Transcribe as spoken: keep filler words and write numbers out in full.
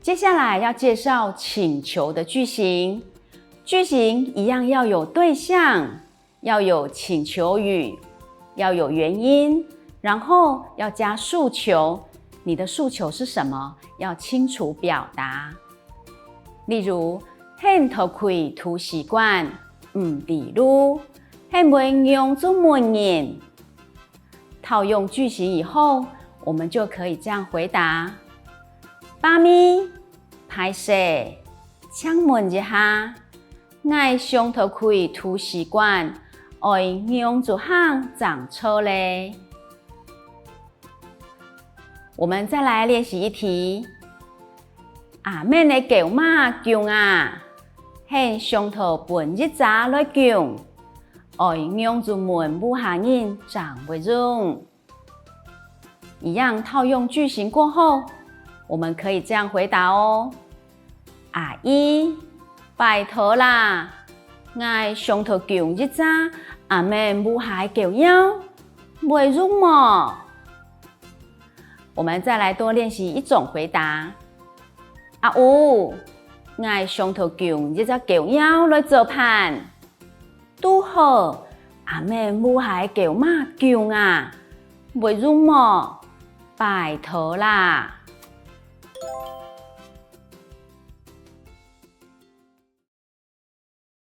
接下來要介紹請求的句型，句型一樣要有對象，要有請求語，要有原因，然後要加訴求。你的訴求是什麼？要清楚表達。例如，你討去圖書館，毋知路，你會仰子問人？套用句型以後，我們就可以這樣回答：「爸咪，歹勢，請問一下，𠊎想討去圖書館，愛仰子行正著咧？」我們再來練習一題。阿姆个狗嫲降啊，你想討分一隻來降，愛仰子問屋下人正會用？一樣套用句型過後，我們可以這樣回答哦：「阿姨，拜託啦，𠊎想討降一隻阿姆屋下个狗仔，會用無？」我們再來多練習一種回答。「阿姨，𠊎想討降一隻狗仔來做伴。」「堵好，阿姆屋下个狗嫲降啊，會用無？拜託啦。」